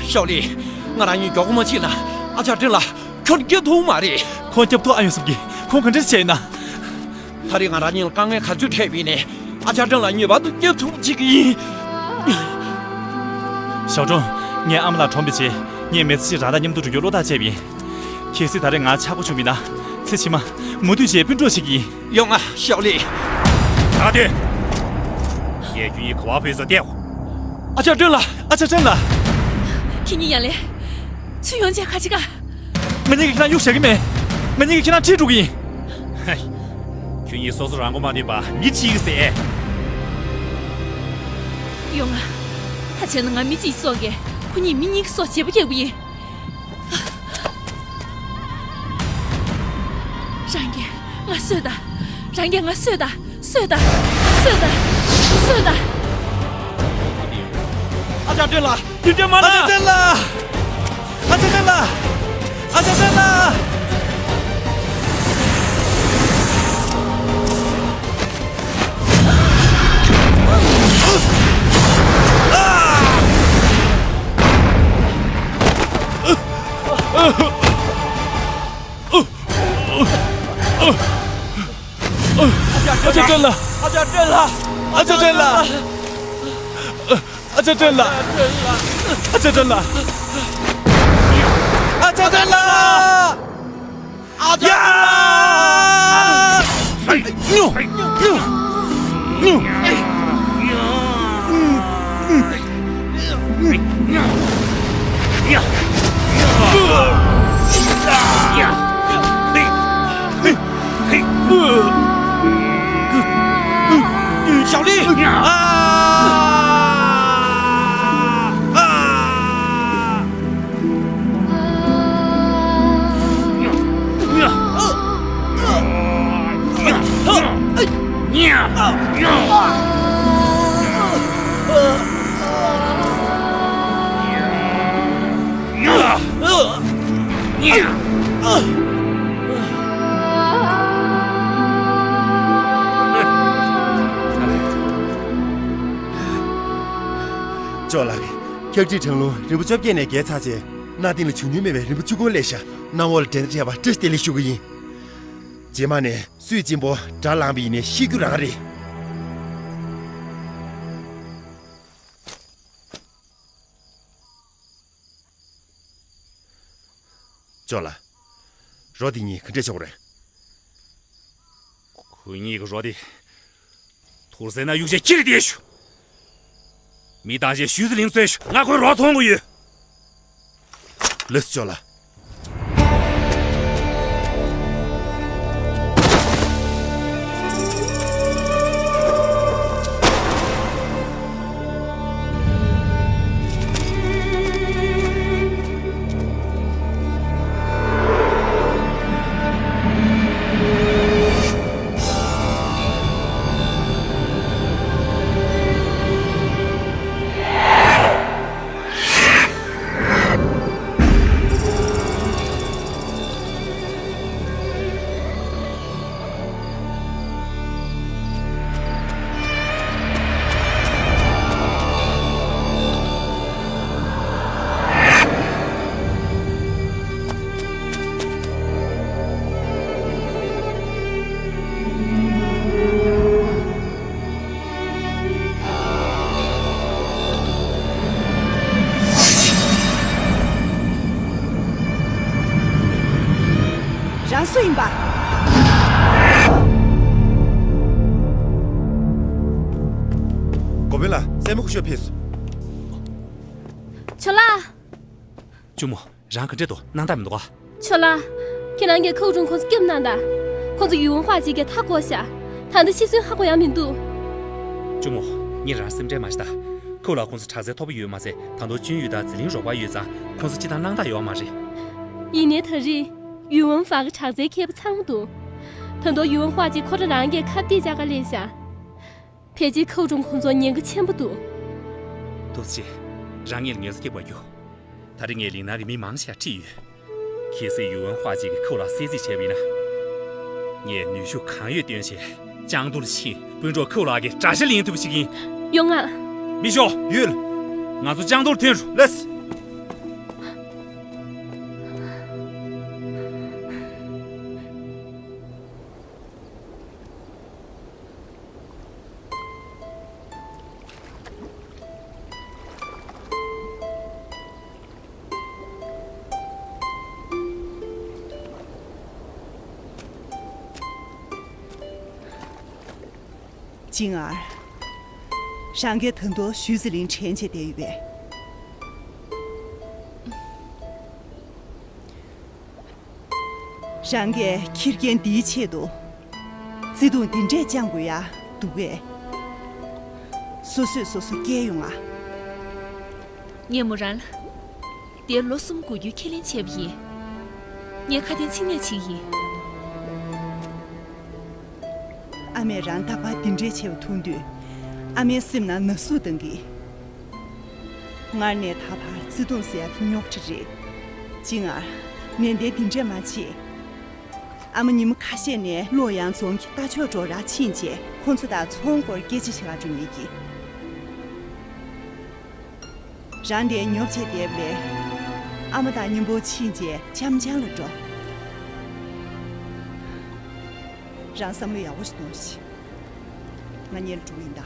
ཞའོ་ལི། ང་རང་གཉིས་མགྱོགས་པོ་མ་ཕྱིན་ན་ཨ་ཅག་ཀྲེང་ལགས་ཁྱོད་སྐྱོབ་ཐུབ་མ་རེད། ཁོང་སྐྱོབ་ཐུབ་ཨ་ཡོང་བསམ་གི། ཁོང་ག་འདྲས་བྱས་ན། ད་རེས་ང་རང་གཉིས་ལ་དཀའ་ངལ་ག་ཚོད་འཕྲད་པ་ཡིན་ནའི་ཨ་ཅག་ཀྲེང་ལགས་ངེས་པར་དུ་སྐྱོབ་ཐུབ་པ་བྱེད་ཀྱི་ཡིན། ཞའོ་ཀྲུང་། ངའི་ཨ་མ་ལགས་གྲོངས་པའི་རྗེས་ངས་མི་ཚེ་གཅིག་རང་དང་མཉམ་དུ་འགྲོ་རྒྱུའི་བློ་ཐག་བཅད་པ་ཡིན། གལ་སྲིད་ད་རེས་ང་ཆག་སྒོ་བྱུང་བ་ཡིན་ན། ཚེ་ཕྱི་མ་མུ་མཐུད་བྱས་སྤུན་གྲོགས་བྱེད་ཀྱི་ཡིན། ཡོང་ང་ཞའོ་ལི། ད་དེ། ངས་ཁྱོད་གཉིས་ག་པར་ཕེབས་ས་བལྟས། ཨ་ཅག་ཀྲེང་ལགས། ཨ་ཅག་ཀྲེང་ལགས། ཁྱེད་གཉིས་ཡར་ལེན། ཚུར་ཡོང་བྱས་ག་ཅི་ག་ང་གཉིས་ཀྱིས་ཁྱེད་རང་གཡུག་བཞག་གི་མེད། ང་གཉིས་ཀྱིས་ཁྱེད་རང་ཁྲིད་འགྲོ་གི་ཡིན། ཧེ། ཁྱོད་གཉིས་སོ་སོ་རང་མགོ་མ་ནོན་པར་མི་གཅིག་གི་ཟས། ཡོང་ང་། ད་བྱས་ན་ང་མི་གཅིག་གི་སྲོག་གིས་ཁོ་གཉིས་མི་གཉིས་ཀྱི་སྲོག་བརྗེ་པོ་རྒྱག་གི་ཡིན། རང་གིས་ང་གསོད་དང་། རང་གིས་ང་གསོད་དང་། གསོད་དང་། གསོད་དང་། གསོད་དང་། ཨ་ཅག་ཀྲེང་ལགས། རྒྱུན་འབྲས་མ་ན། ཨ་ཅག་ཀྲེང་ལགས། ཨ་ཅག་ཀྲེང་ལགས། ཨ་ཅག་ཀྲེང་ལགས། ཨ་ཅག་ཀྲེང་ལགས། ཨ་ཅག་ཀྲེང་ལགས། ཨ་ཅག་ཀྲེང་ལགས། ཨ་ཅག་ཀྲེང་ལགས། ཨ་ཅག་ཀྲེང་ལགས། ཨ་ཅག་ཀྲེང་ལགས། ཨ་ཅག་ཀྲེང་ལགས། ཡ། ཉོ། ཉོ། ཉོ། ཞའོ་ལི། ཨ། ཨ། ཅོ་ལགས། འཁྱག་ཁྲིད་གྲང་རླུང་རིམ་པ་བཅོ་བརྒྱད་ནས་བརྒལ་ཚར་རྗེས། གནའ་དེང་ལ་བྱུང་མྱོང་མེད་པའི་རིམ་པ་བཅུ་དགུ་སླེབས་ཤག་གནམ་འོག་ལ་འགྲན་ཟླ་བྲལ་བ་བཀྲ་ཤིས་བདེ་ལེགས་ཞུ་གི་ཡིན། རྗེས་མ་ནས་སུས་གཅིན་པོ་དགྲར་ལངས་པ་ཡིན་ནའི་ཤི་རྒྱུ་རང་རེད། ཅོ་ལགས། རོ་དེ་གཉིས་ག་འདྲས་ཆགས་རེད། ཁོ་གཉིས་ཀྱི་རོ་དེ། ཐུར་སེལ་ན་གཡུག་བྱས་ཁྱེར་བསྡད་ཤོག་མི་བཏང་བྱས་ཞུས་ཟི་ལིང་བཙལ་ཤོག་ང་ཁོའི་རོ་མཐོང་གི་ཡོད། ལགས་སོ་ཅོ་ལགས། སུ་ཡིན་པ། འགོ་དཔོན་ལགས། སྲས་མོ་སྐུ་ཞབས་ཕེབས་སོང་། ཇོ་ལགས། གཅུང་མོ། རང་ག་འདྲས་འདུག་སྣང་དག་མི་འདུག་ཨ། ཆོ་ལགས། ཁྱེད་རང་གིས་ཁའུ་ཀྲུང་ཁོང་ཚོ་སྐྱོབ་གནང་དང་། ཁོང་ཚོ་ཡུས་ཝུན་ཧྭ་ཅིག་གིས་མཐའ་བསྐོར་ཤག་ད་ལྟ་ཤི་གསོན་ཧ་གོ་ཡ་མི་འདུག་གཅུང་མོ། ངས་རང་སེམས་ཁྲལ་མ་བྱེད་ད། ཁའུ་ལགས་ཁོང་ཚོ་དྲག་རྩལ་མཐོ་པོ་ཡོད་མ་ཚད། ད་དུང་ཅུན་ཡུས་དང་ཟི་ལིང་རོགས་པ་ཡོད་ཙང་། ཁོང་ཚོ་སྤྱིར་བཏང་སྣང་དག་ཡོད་མ་རེད། ཡིན་ནའི་ད་རེས་ཡུས་ཝུན་ཧྭ་གི་དྲག་རྩལ་མཁས་པོ་ཚང་མ་འདུག་ད་དུང་ཡུས་ཝུན་ཧྭ་ཅིག་ཁོ་རང་རང་གིས་ཁ་གཏད་བཅག་ག་སླེབས་ཤག་ཕལ་ཆེར་ཁའུ་ཀྲུང་ཁོང་ཚོར་ཉེན་ཁ་ཆེན་པོ་འདུག་ཐུགས་རྗེ་ཆེ། རང་ངེད་ལ་ངལ་གསོ་སྐྱེལ་དགོས་རྒྱུ། ད་རེས་ངས་གླིང་ནང་གི་མི་མང་ཆེ་ཁྲིད་ཡོད། གལ་སྲིད་ཡུས་ཝུན་ཧྭ་ཅིག་གིས་ཁའུ་ལགས་བསད་རྩིས་བྱས་པ་ཡིན་ན། ངས་ནུས་ཤུགས་གང་ཡོད་བཏོན་བྱས་ཅང་ཏུའུ་ལ་ཕྱིན། སྤུན་གྲོགས་ཁའུ་ལགས་ཀྱི་དགྲ་ཤ་ལེན་ཐུབ་པ་ཞིག་ཡིན། ཡོང་ང་། མི་ཤོག་ཡུལ། ང་ཚོ་ཅང་ཏུའུ་ལ་ཐོན་རུ། ལགས། ཅིང་ཨར། རང་གིས་ད་དུང་ཞུས་ཟི་ལིང་དྲན་བྱས་བསྡད་ཡོད་པས། རང་གིས་ཁྱི་རྒན་འདིའི་ཆེད་དུ་བརྩེ་དུང་འདི་འདྲས་བཅངས་དགོས་ཡ་འདུག་གས། སོ་སོས་སོ་སོ་སྐྱེལ་ཡོང་ང་། ངས་མོ་རང་ལ་འདིར་ལོ་གསུམ་སྒུག་རྒྱུའི་ཁས་ལེན་བྱས་པ་ཡིན། ངས་ཁ་དན་ཚིག་ངེས་བྱེད་ཀྱི་ཡིན། ཨ་མས་རང་རྟག་པར་འདི་འདྲས་བྱས་པ་མཐོང་དུས། ཨ་མའི་སེམས་ནང་ན་ཟུག་ལྡང་གི། སྔར་ནས་ད་བར་བརྩེ་དུང་ཟེར་ཡ་དེ་རྙོག་དྲ་རེད། ཅིང་ཨར། ནན་ཏན་འདི་འདྲས་མ་བྱེད། ཨ་མ་ཉིན་མོ་ཁ་ཤས་ནས་ལུའོ་ཡང་རྫོང་གི་རྟ་མཆོག་འགྲོ་རག་ཕྱིན་རྗེས། ཁོང་ཚོ་དང་ཚོང་སྐོར་སྐད་ཆ་བྱེད་ག་འགྲོ་ཉེན་གྱིས། རང་དེར་ཉོབ་བྱས་བསྡད་པ་ལས། ཨ་མ་དང་མཉམ་པོ་ཕྱིན་རྗེས་འཆམ་འཆམ་ལ་འགྲོ། རང་བསམ་བློ་ཡག་པོ་ཞིག་གཏོང་ཞིག་ང་གཉིས་ལ་འགྲོ་གི་ཡིན་ད།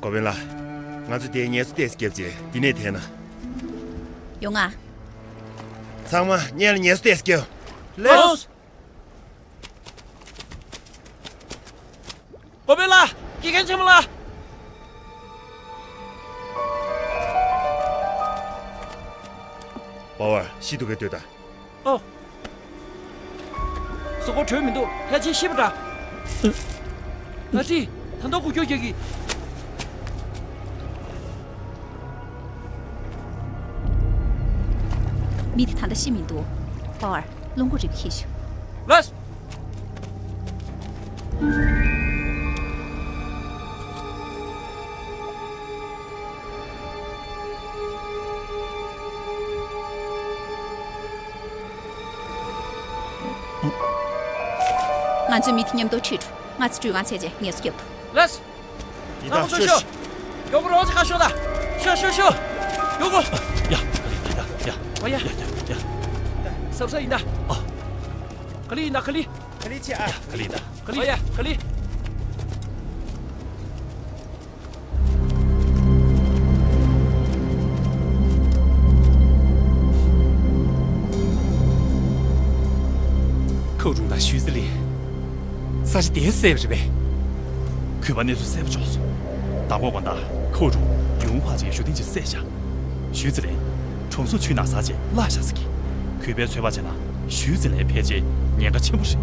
འགོ་དཔོན་ལགས། ང་ཚོ་དེར་ངལ་གསོ་ཏོག་ཙམ་བརྒྱབ་རྗེས་འདི་ནས་ཐད་ན། ཡོང་ང་། ཚང་མ་སྔོན་ལ་ངལ་གསོ་ཏོག་ཙམ་བརྒྱབ། ལགས། འགོ་དཔོན་ལགས། དགེ་རྒན་ཆེན་མོ་ལགས། པ་ཝར་ཤི་འདུག་གས་ལྟོས་དང་། ཨོ། གཟུགས་པོ་དྲོད་མི་འདུག་ཕལ་ཆེར་ཤི་བ་འདྲ། ང་ཚོས་ད་དུང་འགུལ་སྐྱོད་རྒྱག་གི། མི་དེ་ད་ལྟ་ཤི་མི་འདུག་པ་ཝར། རླུང་བུ་རིལ་བུ་ཁྱེར་ཤོག་ལགས། ང་ཚོས་མི་དེ་མཉམ་དུ་ཁྲིད་འགྲོ། ང་ཚོས་འགྲུལ་ཁང་བྱས་རྗེས་ངལ་གསོ་རྒྱབ་ཐུབ། ལགས། ཡིན་ད། ཚང་མ་ཤོག་ཤོག་མགྱོགས་པོ་རོགས་ཅིག་ཁ་ཤོག་ད། ཤོག་ཤོག་ཤོག་མགྱོགས་པོ། ཡ། ཡ། ཡ། ཡ། ཡ། ཡ། ཡ། གཟབ་གཟབ་ཡིན་ད། ཨ། ག་ལེ་ཡིན་ད་ག་ལེ། ག་ལེ་བྱེད་ཨ། ཡ། ག་ལེ་ཡིན་ད། ག་ལེ། ཨ་ཡ། ག་ལེ། ཞིག་དེ་བསད་པ་རེད་པས། གུས་པ་གནས་ཚུལ་གསལ་པོ་བྱུང་སོང་། མདང་དགོང་དགོང་དག་ཁོའུ་ཀྲུང་ཡུང་ཧྭ་ཅིག་གིས་ཞུ་ཐེངས་ཅིག་བསད་བཞག་ཞུས་ཙི་ལིན། གྲོང་ཚོ་ཆུའི་ནང་ས་ཆས་བརླག་བཞག་ཟེར་གི། གུས་པས་ཚོད་དཔག་བྱས་ན་ཞུས་ཙི་ལིན་ཕལ་ཆེར་ཉེན་ཁ་ཆེན་པོ་རེད།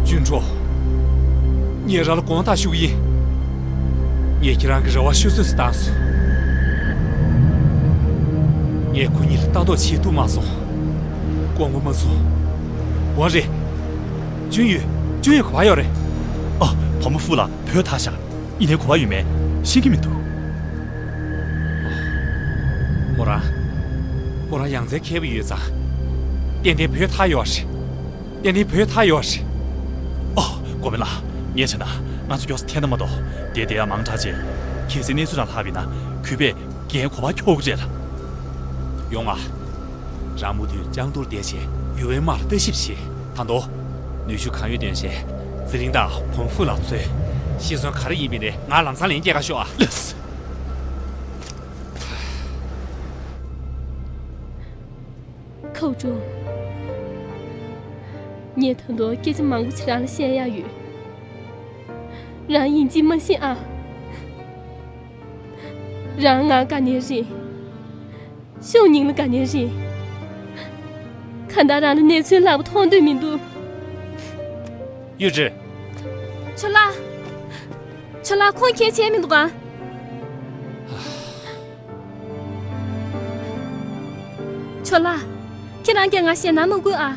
ཅུན་ཀྲོ། ངས་རང་ལ་དགོངས་དག་ཞུ་གི་ཡིན། ངས་ཁྱེད་རང་གི་རེ་བ་ཆུད་ཟོས་སུ་བཏང་སོང་། ངས་ཁོ་གཉིས་ལ་ལྟ་རྟོག་བྱེད་ཐུབ་མ་སོང་། དཀོན་པོ་མ་ཚོ། འོ་རེད། ཅུན་ཡུས། ཅུན་ཡུས་ག་པར་ཡོད་རེད། ཨ། བུ་མོ་ཧྥུ་ལགས་བུད་ཐལ་ཤག་ཡིན་ནའི་ག་པར་ཡོད་མེད་ཤེས་ཀྱི་མི་འདུག་མོ་རང་། མོ་རང་ཡ་མཚན་མཁས་པོ་ཡོད་ཙང་། ཏན་ཏན་བུད་ཐལ་ཡོད་རེད། ཏན་ཏན་བུད་ཐལ་ཡོད་རེད། ཨོ། ཀོ་མེ་ལགས། ངས་བྱས་ན་ང་ཚོ་མགྱོགས་སུ་ཐད་ན་མ་གཏོགས་བསྡད་བསྡད་ཡག་མང་དྲགས་བྱས། གལ་སྲིད་གནས་ཚུལ་རང་ལྷག་པ་ཡིན་ན་གུས་པས་འགན་གོ་བ་འཁྱོལ་གི་རེད་ལགས། ཡོང་ང་། རང་མུ་མཐུད་ལྕང་ཏུར་བསྡད་བྱས་ཡུས་ཝེན་དམག་ལ་ལྟ་ཞིབ་བྱེད། ད་དོ། ནུས་ཤུགས་གང་ཡོད་བཏོན་བྱས་ཙི་ལིན་དང་བུ་མོ་ཧྥུ་ལགས་འཚོལ། ཤི་གསོན་ག་རེ་ཡིན་པ་ཡིན་ནའི་ང་ལམ་སང་ལན་སྐྱེལ་ག་ཤོག་ཨ། ལགས་སོ། ཁོའུ་ཀྲུང་། ངས་ད་དུང་སྐད་ཆ་མང་པོ་ཞིག་རང་ལ་བཤད་ཡག་ཡོད། རང་ཡིན་གཅིག་མ་ཤེས་ཨ། རང་ང་དགའ་ནི་རེད། ཤུང་ཉིང་ལ་དགའ་ནི་རེད། གང་ལྟར་རང་ལ་གནས་ཚུལ་ལྷག་པ་མཐོང་འདོད་མི་འདུག་གཡུ་ཁྲི། ཆོ་ལགས། ཆོ་ལགས། ཁོང་གལ་ཆེ་མི་འདུག་ག་ཆོ་ལགས། ཁྱེད་རང་གིས་ང་ཞེད་སྣང་མ་དགོས་ཨ།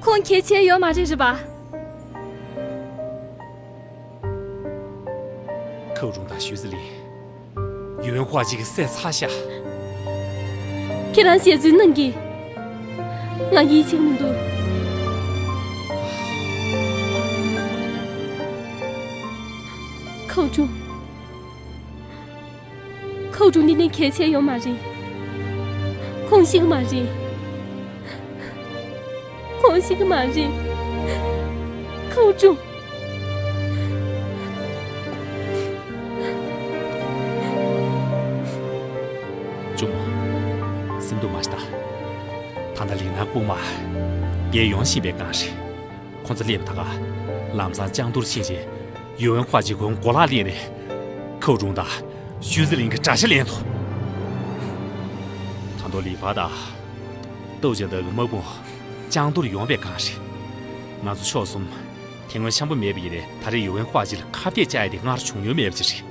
ཁོང་གལ་ཆེ་ཡོད་མ་རེད། རེད་པ། ཁོའུ་ཀྲུང་དང་ཞུས་ཙི་ལིན། ཡུས་ཝེན་ཧྭ་ཅིག་གིས་བསད་ཚར་ཤག་ཁྱེད་རང་ཞལ་རྫུན་གནང་གི། ང་ཡིད་ཆེས་མི་འདུག་ཁོའུ་ཀྲུང་། ཁོའུ་ཀྲུང་འདི་ནས་གལ་ཆེ་ཡོད་མ་རེད། ཁོང་ཤི་གི་མ་རེད། ཁོང་ཤི་གི་མ་རེད། ཁོའུ་ཀྲུང་། ཅུང་མོ། སེམས་སྡུག་མ་བྱེད་ད། ད་ལྟ་ལི་ནག་དཔུང་དམག་རྒྱལ་ཡོང་བཞིན་པའི་སྒང་རེད། ཁོང་ཚོ་སླེབས་པ་ད་ག་ལམ་སང་ལྕང་ཏུར་ཕྱིན་རྗེས་ཡུས་ཝེན་ཧྭ་ཅིག་གི་གོ་ལག་ལེན་རེད། ཁོའུ་ཀྲུང་དང་ཞུས་ཙི་ལིན་གྱི་དགྲ་ཤ་ལེན་ཐུབ། ད་དུང་ལི་ཧྥ་དང་ཏོའུ་ཅན་དག་གི་དམག་དཔུང་ལྕང་ཏུར་ཡོང་པའི་སྒང་རེད། ང་ཚོ་ཕྱོགས་གསུམ་དེ་སྔོན་འཆམ་པོ་མེད་པ་ཡིན་ནའི་ད་རེས་ཡུས་ཝེན་ཧྭ་ཅིག་ལ་ཁ་གཏད་བཅག་ཡ་དེ་སྔར་བྱུང་མྱོང་མེད་པ་ཅིག་རེད།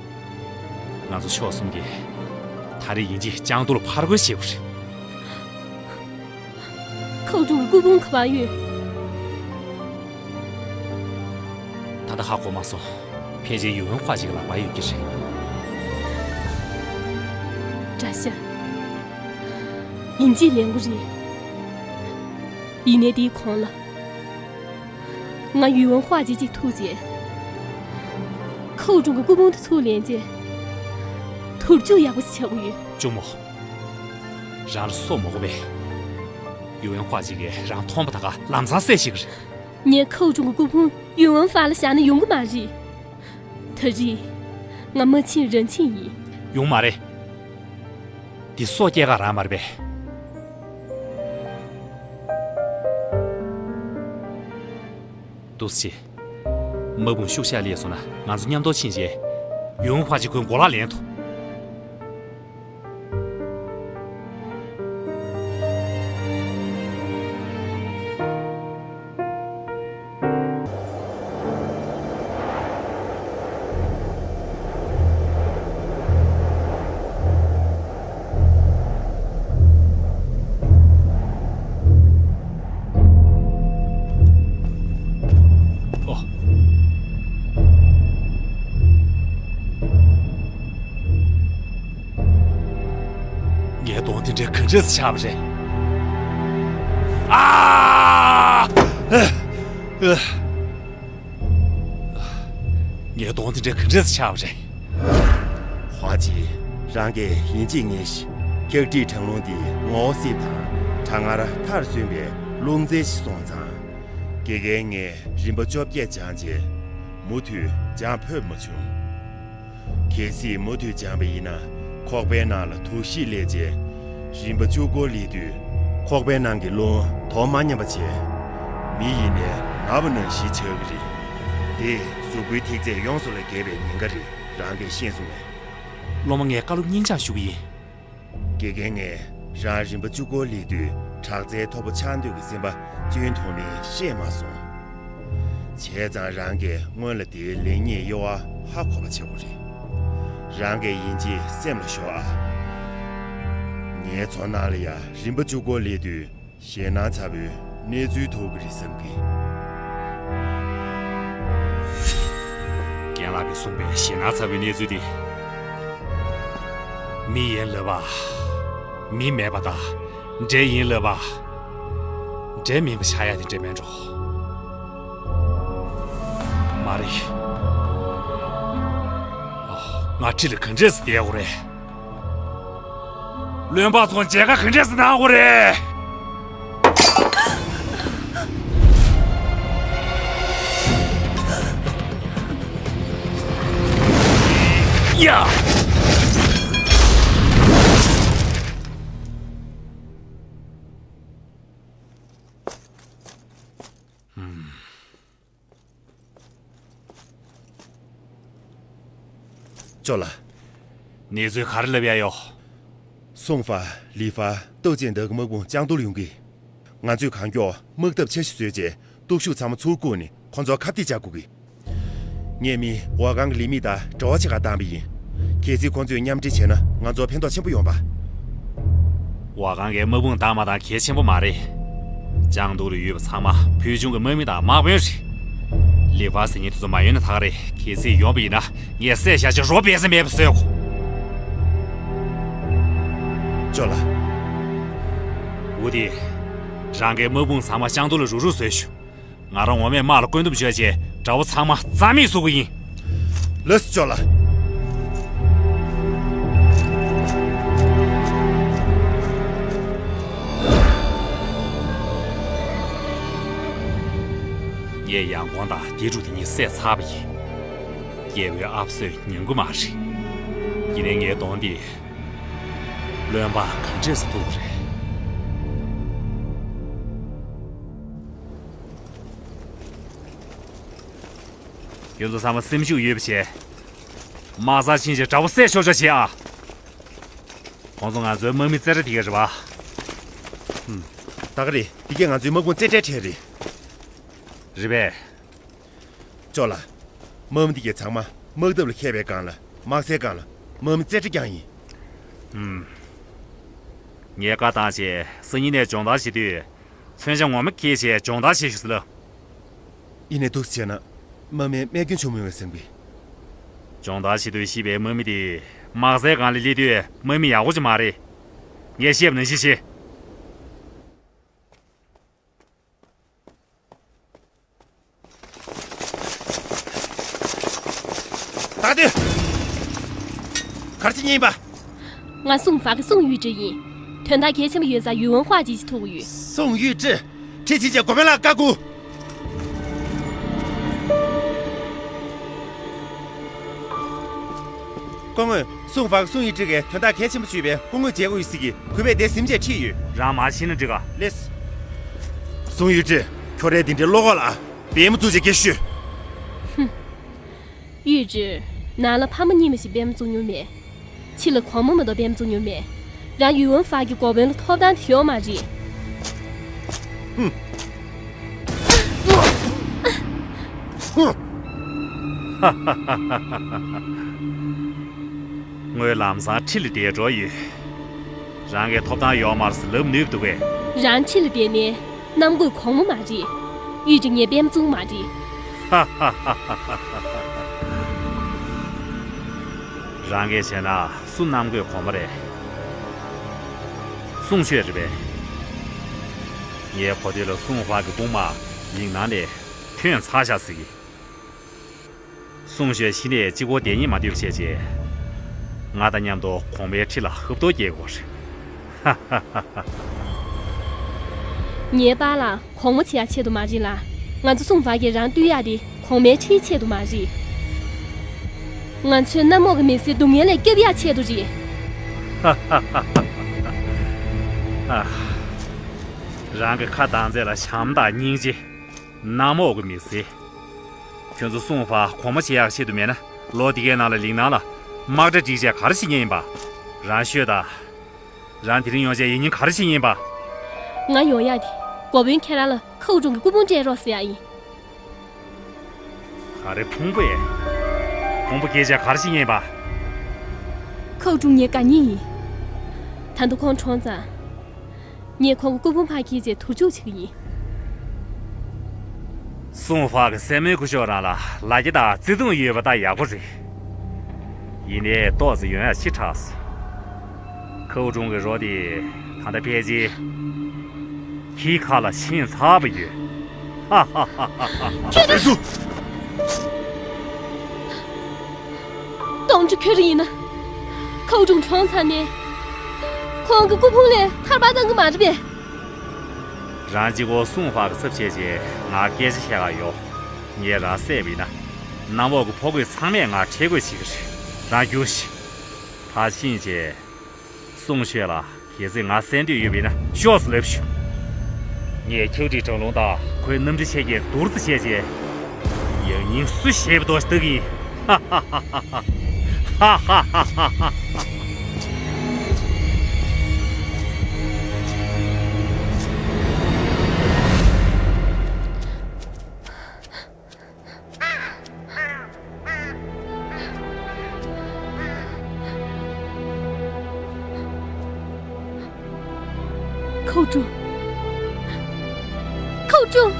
ང་ཚོ་ཕྱོགས་གསུམ་གྱིས་ད་རེས་ཡིན་གཅིག་ལྕང་ཏུར་ལ་ཕར་རྒོལ་བྱེད་དགོས་རེད། ཁོའུ་ཀྲུང་གི་སྐུ་ཕུང་ག་པར་ཡོད། ད་ལྟ་ཧ་གོ་མ་སོང་། ཕལ་ཆེར་ཡུས་ཝེན་ཧྭ་ཅིག་གི་ལག་པར་ཡོད་ཀྱི་རེད། དགྲ་ཤ། ཡིན་གཅིག་ལེན་དགོས་རེད། ཡིན་ནའི་དེའི་གོང་ལ། ང་ཡུས་ཝེན་ཧྭ་ཅིག་ཅིག་ཐུག་རྗེས། ཁོའུ་ཀྲུང་གི་སྐུ་ཕུང་དེ་ཚུར་ལེན་རྗེས། དུར་འཇུག་ཡག་པོ་ཞིག་བྱ་དགོས་ཡོད། ཅུང་མོ། རང་ལ་སོ་མ་གོ་བས། ཡུས་ཝེན་ཧྭ་ཅིག་གིས་རང་མཐོང་པ་ད་ག་ལམ་སང་བསད་ཤེས་ཀྱི་རེད། ངས་ཁོའུ་ཀྲུང་གི་སྐུ་ཕུང་ཡུས་ཝེན་ཧྥ་ལ་བཞག་ན་ཡོང་གི་མ་རེད། ད་རེས་ང་མ་ཕྱིན་རང་ཕྱིན་ཡིན། ཡོང་མ་རེད། འདི་སྲོག་སྐྱེལ་ག་རང་མ་རེད་པས། འདུག་སེ་བྱེད། དམག་དཔུང་ཤུགས་ཆེ་སླེབས་སོང་ན་ང་ཚོ་མཉམ་དུ་ཕྱིན་རྗེས་ཡུས་ཝེན་ཧྥ་ཅིག་གི་གོ་ལག་ལེན་ཐུབ། ཨོ། ངའི་གདོང་དེ་འདྲའི་ག་འདྲས་ཆགས་པ་རེད། ཨ། ཨ། ཨ། ངའི་གདོང་དེ་འདྲའི་ག་འདྲས་ཆགས་པ་རེད། ཧྭ་ཅི། རང་གིས་ཡིན་གཅིག་ངེས་ཤིག་འཁྱག་འབྲིག་གྲང་རླུང་འདིས་ངོ་བོ་སྲིབ་དང་གྲང་ངར་མཐར་སོན་པའི་རླུང་རྩལ་ཞིག་སོང་ཙང་། དགེ་རྒན་ངས་རིམ་པ་བཅོ་བརྒྱད་སྦྱངས་རྗེས། མུ་མཐུད་སྦྱངས་ཕོད་མ་བྱུང་། གལ་སྲིད་མུ་མཐུད་སྦྱངས་པ་ཡིན་ན། ཁོག་པའི་ནང་ལ་དུག་ཤེད་སླེབས་རྗེས། རིམ་པ་བཅུ་སྐོར་སླེབས་དུས། ཁོག་པའི་ནང་གི་རླུང་དོ་མ་མཉམ་པ་བྱས། མི་ཡིན་ནའི་ན་བ་ནང་བཞིན་ཆགས་ཀྱི་རེད། དེས་གཟུགས་པོའི་ཐིག་ཚད་ཡོངས་སུ་ལ་རྒྱས་པའི་ཉེན་ཁ་རེད། རང་གིས་ཤེས་སོང་ངས། སློབ་མ་ངས་བཀའ་སློབ་སྙིང་བཅངས་ཞུ་གི་ཡིན། དགེ་རྒན་ངས་རང་རིམ་པ་བཅུ་སྐོར་སླེབས་དུས་དྲག་རྩལ་མཐོ་པོ་ཆགས་འདོད་ཀྱི་སེམས་པ་སྐྱོན་དུ་མིན་ཤེས་མ་སོང་། བྱས་ཙང་རང་གིས་སྔོན་ལ་དེའི་ལེགས་ཉེས་གཡོ་བ་ཧ་གོ་བ་བྱེད་དགོས་རེད། རང་གིས་ཡིན་གཅིག་སེམས་ལ་ཞོག་ཨ། ངའི་ཚོར་སྣང་ལ་ཡ་རིམ་པ་བཅུ་སྐོར་སླེབས་དུས། ཞེད་སྣང་ཚ་པོའི་གནས་ཚུལ་ཐོབ་ཀྱི་རེད་བསམ་གི། རྒན་ལགས་ཀྱིས་གསུངས་པའི་ཞེད་སྣང་ཚ་པོའི་གནས་ཚུལ་དེ། མི་ཡིན་ལབ་པ། མི་མེད་པ་དང་འདྲེ་ཡིན་ལབ་པ། འདྲེ་མིན་པ་ཆགས་ཡ་དེ་འདྲེ་མིན་འགྲོ། མ་རེད། ཨ། ང་འཁྲིས་ལ་ག་འདྲས་སེ་བསྡད་དགོས་རེད། བློན་པ་ཚོ་མཇལ་ཁ་ག་འདྲས་སེ་གནང་དགོས་རེད། ཡ། ཅོ་ལགས། གནས་ཚུལ་ག་རེ་ལབ་ཡ་ཡོད། སུང་ཧྥ། ལི་ཧྥ། ཏོའུ་ཅན་དག་གི་དམག་དཔུང་ལྕང་རྡོར་ཡོང་གི། ང་ཚོས་གང་མགྱོགས་དམག་འཐབ་འཆར་གཞི་བཟོས་རྗེས་སྟོབས་ཤུགས་ཚང་མ་ཚུར་བཀུག་ནས་ཁོ་ཚོར་ཁ་གཏད་བཅག་དགོས་གི། ངས་མི་ཝ་ཀང་གི་ལས་མི་དང་དྲ་བ་ཕྱེད་ཀ་བཏང་པ་ཡིན། གལ་སྲིད་ཁོ་ཚོས་མཉམ་འབྲེལ་བྱས་ན་ང་ཚོར་ཕན་ཐོགས་ཆེན་པོ་ཡོང་པ། ཝ་ཀང་གི་དམག་དཔུང་བཏང་མ་བཏང་གལ་ཆེན་པོ་མ་རེད། ལྕང་རྡོར་ལ་ཡོད་པ་ཚང་མ་ཕུལ་བྱུང་གི་དམག་མི་དང་དམག་དཔོན་རེད། ལི་ཧྥ་ཟེར་མཁན་དེ་ཚོ་མ་ཡོང་ན་ད་ག་རེད། གལ་སྲིད་ཡོང་པ་ཡིན་ན་ངས་བསད་བཞག་བྱས་རོ་སྦལ་ས་མེད་པ་བཟོས་གོ། ཅོ་ལགས། འོ་དེ། རང་གི་དམག་དཔུང་ཚང་མ་ལྕང་རྡོར་ལ་རུག་རུག་བཟོས་ཞུ། ང་རང་ངོ་མས་དམག་ལ་བཀོད་འདོམས་བྱས་རྗེས་དགྲ་བོ་ཚང་མ་རྩ་མེད་བཟོ་གི་ཡིན། ལགས་སོ་ཅོ་ལགས། ངས་ཡང་ཀོང་དང་ཏེ་ཀྲུའུ་དེ་གཉིས་བསད་ཚར་བ་ཡིན། རྒྱལ་པོའི་ཨབ་སོས་ཉན་གི་མ་རེད། ཡིན་ནའི་ངའི་གདོང་འདི། བློན་པོ་ག་འདྲས་སེ་ཐུག་པ་རེད། ཁྱོད་ཚོ་ཚང་མ་སེམས་ཤུགས་ཡོད་པ་བྱས། དམག་སར་ཕྱིན་བྱས་དགྲ་བོ་བསད་ཤོག་ཤོག་བྱེད་ཨ། ཁོང་ཚོ་ང་ཚོའི་དམག་མི་རྩེ་གྲ་དེ་ག་རེད་པ། ཧུམ། ད་ག་རེད། འདི་གས་ང་ཚོའི་དམག་དཔུང་རྩེ་གྲའི་གྲས་རེད། རེད་པས། ཅོ་ལགས། དམག་མི་འདི་གས་ཚང་མ་དམག་འཐབ་ལ་མཁས་པའི་སྒང་ལ་དམག་སའི་སྒང་ལ་དམག་མི་རྩེ་གྲ་རྐྱང་ཡིན། ཧུམ། ངས་བཀའ་བཏང་བྱས་སང་ཉིན་ནས་སྦྱོང་བརྡར་བྱེད་དུས། མཚོན་ཆ་ངོ་མ་འཁྱེར་བྱས་སྦྱོང་བརྡར་བྱེད་ཤོག་ཟེར་ལབ། ཡིན་ནའི་འདུག་སེ་བྱས་ན་དམག་མིའི་རྨས་སྐྱོན་བྱུང་མི་ཡོང་བསམ་གི། སྦྱོང་བརྡར་བྱེད་དུས་ཤེས་པའི་དམག་མི་དེ་དམག་སའི་སྒང་ལ་སླེབས་དུས་དམག་མི་ཡག་པོ་ཅིག་མ་རེད། ངས་བཤད་པ་ནང་བཞིན་བྱེད། ད་དེ། ག་རེ་བྱེད་མཁན་ཡིན་པ། ང་སུང་ཧྥ་གི་སུང་ཡུས་ཀྲི་ཡིན། དོན་དག་གལ་ཆེན་པོ་ཡོད་ས་ཡུས་ཝུན་ཧྭ་ཅིག་ཐུག་ཡོད། སུང་ཡུས་ཀྲི། ཁྲིད་ཕྱིན་བྱས་གོ་པལ་ལགས་བཀའ་བསྒོ། སྐུ་ངོ། སུང་ཧྥ་གི་སུང་ཡུས་ཀྲི་གིས་དོན་དག་གལ་ཆེན་པོ་ཞུས་པས་སྐུ་ངོ་མཇལ་དགོས་ཡོད་ཟེར་གི། གུས་པས་དེར་གཟིམ་བྱས་ཁྲིད་ཡོད། རང་མར་ཕྱིན་ན་འགྲིག་ག། ལགས་སོ། སུང་ཡུས་ཀྲི། ཁྱོད་རང་དེ་འདྲའི་བློ་ཁོག་ལ། པད་མ་བཙུགས་བྱས་སྐད་ཤོད། ཧུམ། ཡུས་ཀྲི། ནང་ལ་ཕ་མ་གཉིས་མ་ཞིག་པད་མ་བཙུགས་མྱོང་མེད། ཕྱི་ལ་གོང་མ་མ་གཏོགས་པད་མ་བཙུགས་མྱོང་མེད། རང་ཡུས་ཝུན་ཧྥ་གི་འགོ་དཔོན་ལ་ཐོབ་ཐང་དེ་ཡོད་མ་རེད། ཧུམ། ཧུམ། ངོས་ལམ་སང་ཁྲི་ལ་བསྡད་འགྲོ་ཡོད། རང་གི་ཐོབ་ཐང་ཡོད་མ་རེད་ཟེར་ལབ་ནུས་འདུག་གས། རང་ཁྲི་ལ་བསྡད་ནས་གནམ་བསྐོས་གོང་མ་མ་རེད། ཡུས་ཀྲི་ངའི་པད་མ་བཙུན་མ་རེད། རང་གིས་བྱས་ན་སུ་གནམ་བསྐོས་གོང་མ་རེད། སུང་ཆོས་རེད་པས། ངའི་གོ་ཐོས་ལ་སུང་ཧྥ་གི་དཔུང་དམག་ཡིག་ནང་ནས་ཐོན་ཚར་བཞག་ཟེར་གི། སུང་ཆོས་གཞི་ནས་གཅིག་པོ་བསྡད་སྙིང་མ་འདོད་པ་བྱས་རྗེས། ང་དང་མཉམ་དུ་གོང་མའི་ཁྲི་ལ་ཧབ་ཐོབ་རྒྱག་དགོས་རེད། ངའི་པཱ་ལགས། གོང་མ་བྱེད་ཡ་ཆེད་དུ་མ་རེད་ལ། ང་ཚོ་སུང་ཧྥ་གིས་རང་བཏུལ་ཡ་དེ་གོང་མའི་ཁྲིའི་ཆེད་དུ་མ་རེད། ང་ཚོའི་གནམ་འོག་གི་མི་སེར་སྡུག་བསྔལ་ལས་སྐྱོབ་ཡག་ཆེད་དུ་རེད། ཨ། རང་གི་ཁ་གདངས་ཚད་ལ་བྱམས་དང་སྙིང་རྗེ། གནམ་འོག་གི་མི་སེར། ཁྱོད་ཚོ་སུང་ཧྥ་གོང་མ་བྱེད་ཡག་ཆེད་དུ་མེད་ན། ལོ་འདི་གའི་ནང་ལ་ལིང་ནང་ལ་དམག་གྲ་སྒྲིག་བྱས་ག་རེ་བྱེད་མཁན་ཡིན་པ། རང་ཤོད་དང་། རང་དེ་རིང་ཡོང་བྱས་ཡིན་ཉིན་ག་རེ་བྱེད་མཁན་ཡིན་པ། ང་ཡོང་ཡག་དེ་འགོ་དཔོན་ཁྱེད་རང་ལ་ཁའུ་ཀྲུང་གི་སྐུ་ཕུང་སྤྲད་རོགས་ཟེར་ཡག་ཡིན། ག་རེ་ཕུང་པོ་ཡིན། ཕུང་པོ་སྐད་ཆ་ག་རེ་བཤད་མཁན་ཡིན་པ། ཁའུ་ཀྲུང་ངའི་དགའ་ཉེ་ཡིན། ད་དུང་ཁོང་གྲོངས་ཙང་། ངས་ཁོང་གི་སྐུ་ཕུང་ཕར་འཁྱེར་བྱས་དུར་འཇུག་བྱེད་ཀྱི་ཡིན། སུང་ཧྥ་གི་སྲས་མོའི་སྐུ་ཞབས་རང་ལ་ལ་རྒྱ་དང་བརྩེ་དུང་ཡོད་པ་ད་ཡག་པོ་རེད། ཡིན་ནའི་ཏོག་ཙམ་ཡོང་ཡག་ཕྱི་དྲགས་སོང་། ཁའུ་ཀྲུང་གི་རོ་དེ་ད་ལྟ་ཕལ་ཆེར་ཁྱིའི་ཁ་ལ་ཕྱིན་ཚར་བ་ཡོད། ཧ་ཧ་ཧ་ཧ་ཧ། ཁྱེད་ཚོ། ཏོང་ཀྲི་ཁོ་རང་ཡིན་ན། ཁའུ་ཀྲུང་གྲོངས་ཚར་ནས། ཁོང་གི་སྐུ་ཕུང་ལས་ཐར་པ་གཏང་གི་མ་རེད་པས། རང་གཅིག་པོ་སུང་ཧྥ་གི་ཚབ་བྱས་རྗེས་ང་སྐད་ཆ་བཤད་ག་ཡོང་། ངས་རང་བསད་པ་ཡིན་ན། གནམ་འོག་གི་ཕོ་རྒོད་ཚང་མས་ང་ཁྲེལ་དགོད་བྱེད་ཀྱི་རེད། རང་རྒྱུགས་ཤིག་ཕར་ཕྱིན་བྱས། སུང་ཤོད་ལ་གལ་སྲིད་ང་བསད་འདོད་ཡོད་པ་ཡིན་ན་ཤོག་ཟེར་ལབ་ཤོག་ངས་ཁྱེའུ་ཁྲིའི་གྲང་རླུང་དང་ཁོའི་གནམ་གྲུ་ཆེ་རྐྱེན་བསྡུར་ཙམ་བྱས་རྗེས། ཡང་སྙིང་སུ་ཞེད་པ་དོ་ཞིག་ལྟ་གི་ཡིན། ཧ་ཧ་ཧ་ཧ། ཁའུ་ཀྲུང་། ཁའུ་ཀྲུང་།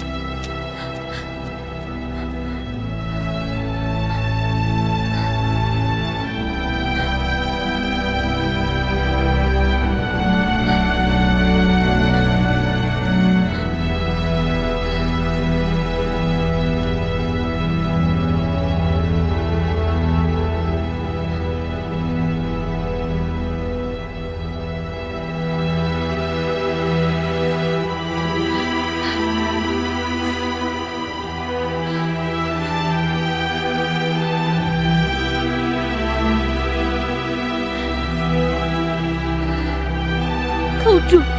ཁའུ་ཀྲུང་།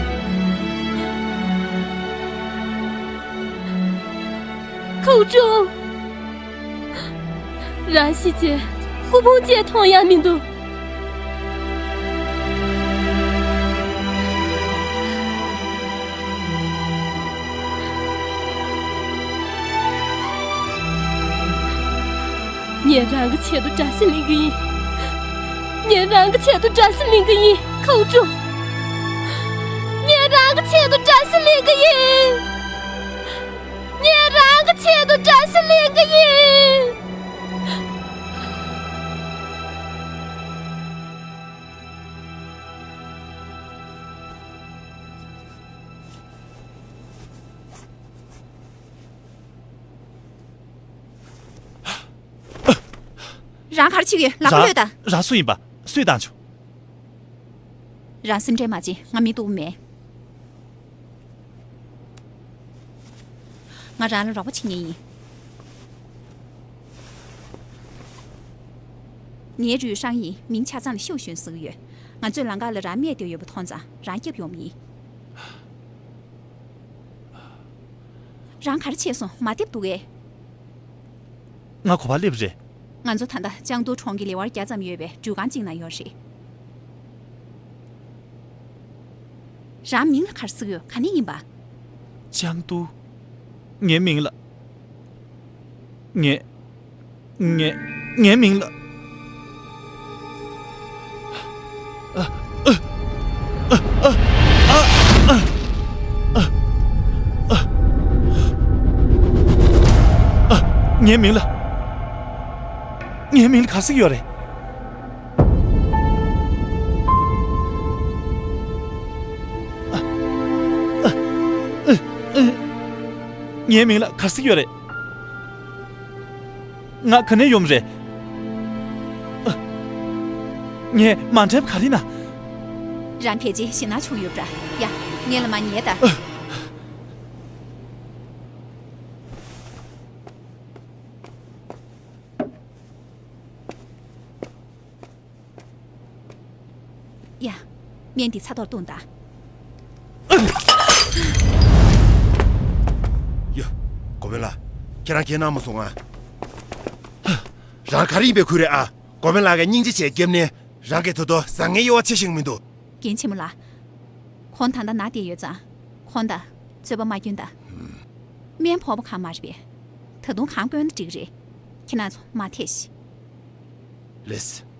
ཁའུ་ཀྲུང་། རང་ཤི་རྗེས་སྐུ་ཕུང་ཅིག་མཐོང་ཡག་མི་འདུག་ངས་རང་གི་ཆེད་དུ་དགྲ་ཤ་ལེན་གྱི་ཡིན། ངས་རང་གི་ཆེད་དུ་དགྲ་ཤ་ལེན་གྱི་ཡིན། ཁའུ་ཀྲུང་། ངས་རང་གི་ཆེད་དུ་དགྲ་ཤ་ལེན་གྱི་ཡིན། ངས་རང་གི་ཆེད་དུ་དགྲ་ཤ་ལེན་གྱི་ཡིན། རང་ག་རེ་བྱེད་ཀྱི་ཡོད། ལག་པ་གློད་དང་། རང་སུ་ཡིན་པ་སུས་བཏང་བྱུང་། རང་སེམས་ཁྲལ་མ་བྱེད། ང་མི་སྡུག་མེད། ང་རང་ལ་རོགས་པ་བྱེད་མཁན་ཡིན། ངའི་རུས་ཧྲང་ཡིན། མིང་ཆ་ཚང་ལ་ཤིའུ་ཞུན་ཟེར་གྱི་ཡོད། ང་ཚོས་ལམ་ཁ་ལ་རང་རྨས་བསྡད་ཡོད་པ་མཐོང་ཙང་རང་སྐྱབས་ཡོང་བ་ཡིན། རང་ག་རེ་བྱས་སོང་། མ་བསྡད་འདུག་གས། ང་ག་པར་སླེབས་རེད། ང་ཚོ་ད་ལྟ་ཅང་ཏུའུ་གྲོང་གི་ལེ་དབར་བརྒྱ་ཙམ་ཡོད་པའི་འགྲུལ་ཁང་གཅིག་ན་ཡོད་རེད། རང་མིང་ལ་ག་རེ་ཟེར་གྱི་ཡོད། ག་ནས་ཡིན་པ། ཅང་ཏུའུ། ངའི་མིང་ལ། ངའི། ངའི། ངའི་མིང་ལ། ངའི་མིང་ལ། ངའི་མིང་ལ་ག་རེ་ཟེར་གྱི་ཡོད་རེད། ངའི་མིང་ལ་ག་རེ་ཟེར་གྱི་ཡོད་རེད། ང་ག་ནས་ཡོང་རེད། ངས་མ་དྲན་པ་ག་རེ་ན། རང་ཕལ་ཆེར་ཞེད་སྣང་བྱུང་ཡོད་པ་འདྲ། ཡ། ངའི་ལ་མ་ཉལ་དང་། ཡ། སྨན་འདི་ཚ་ཐོག་བཏུང་དང་། ཡ། གོ་བོན་ལགས། ཁྱེད་རང་ཁྱེད་གནང་མ་སོང་ང་། རང་ག་རེ་ཡིན་པའི་ཁུལ་རེད་ཨ། གོ་བོན་ལགས་ཀྱིས་སྙིང་རྗེ་བྱས་རྒྱབ་ནས་རང་གིས་ད་དུང་བཟང་ངན་གཡོ་བ་ཆེ་ཤེས་མི་འདུག་རྒན་ཆེན་མོ་ལགས། ཁོང་ད་ལྟ་ན་བསྡད་ཡོད་ཙང་། ཁོང་ད་རྩོད་པ་མ་སྐྱོན་ད། སྨན་ཕོར་པ་གང་མ་རེད་པས། ད་དུང་གང་བསྐོན་ན་འགྲིག་རེད། ཁྱེད་རང་ཚོ་མ་ཐད་ཤིག་ལེས།